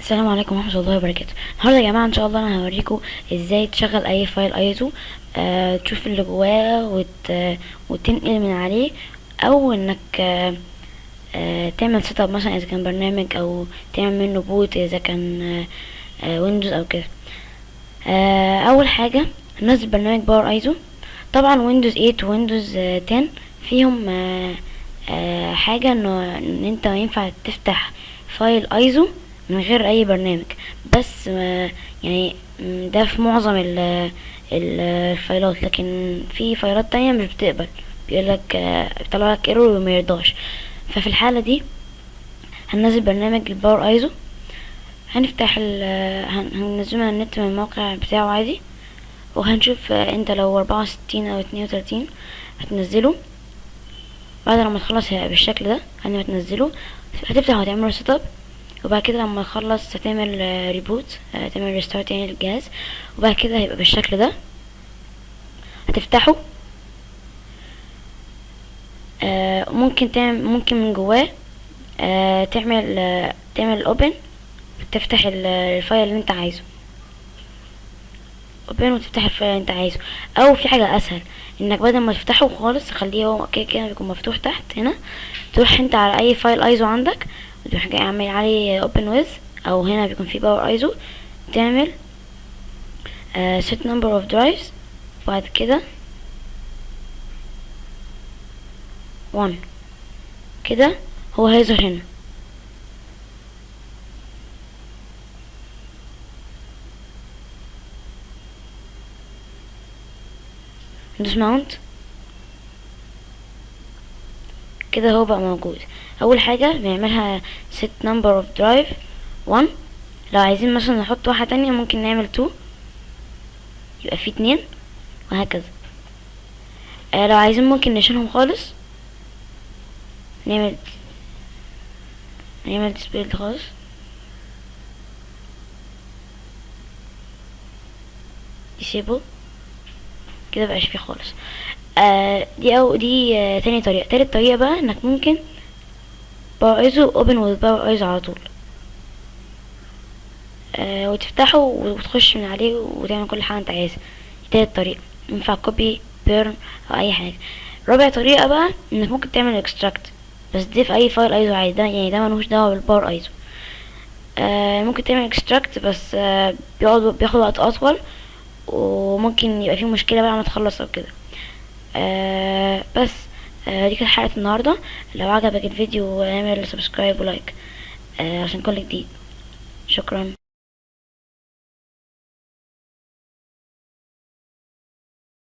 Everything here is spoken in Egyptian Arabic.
السلام عليكم ورحمة الله وبركاته. النهارده يا جماعة ان شاء الله انا هوريكم ازاي تشغل اي file ISO، تشوف اللي جواه وتنقل من عليه، او انك تعمل setup مثلا اذا كان برنامج، او تعمل منه boot اذا كان Windows او كده. اول حاجة نزل برنامج Power ISO. طبعا Windows 8 و Windows 10 فيهم حاجة ان انت ينفع تفتح file ISO من غير اي برنامج، بس ده في معظم الفايلات، لكن في فايلات تانية مش بتقبل، بيقولك بيطلع لك error وما يرضاش. ففي الحالة دي هننزل برنامج ال Power ISO، هننزله من النت من الموقع بتاعه عادي، وهنشوف انت لو 64 او 32 هتنزله. بعد لما تخلص هيبقى بالشكل ده، لما تنزله هتفتح وهتعمله setup، وبعد كده لما تخلص هتعمل reboot، هتعمل restart يعني للجهاز، وبعد كده هيبقى بالشكل ده. هتفتحه، ممكن من جواه، تعمل open وتفتح ال file اللي انت عايزه، open وتفتح ال file اللي انت عايزه. او في حاجة اسهل، انك بدل ما تفتحه خالص تخليه هو كده كده بيكون مفتوح تحت هنا، تروح انت على اي file ISO عندك وتروح جاي عامل عليه open with، او هنا بيكون في Power ISO، تعمل set number of drives، وبعد كده 1 كده هو هيظهر هنا. ندوس mount كده هو بقى موجود. اول حاجة بنعملها set number of drive 1. لو عايزين مثلا نحط واحدة تانية ممكن نعمل 2، يبقى في 2 وهكذا. لو عايزين ممكن نشيلهم خالص، نعمل display خالص، disable كده مبقاش فيه خالص. دي او دي تاني طريقة. تالت طريقة بقى انك ممكن Power ISO open with Power ISO على طول، وتفتحه وتخش من عليه وتعمل كل حاجة انت عايزها. دي تالت طريقة، ينفع copy burn او اي حاجة. رابع طريقة بقى انك ممكن تعمل extract، بس دي في اي file ISO عادي، ده يعني ده ملوش دعوة بال Power ISO. ممكن تعمل extract بس بياخد وقت اطول، وممكن يبقى فيه مشكلة بقى لما تخلص او كده. بس دي كانت حلقة النهاردة. لو عجبك الفيديو اعمل subscribe و like عشان كل جديد. شكرا.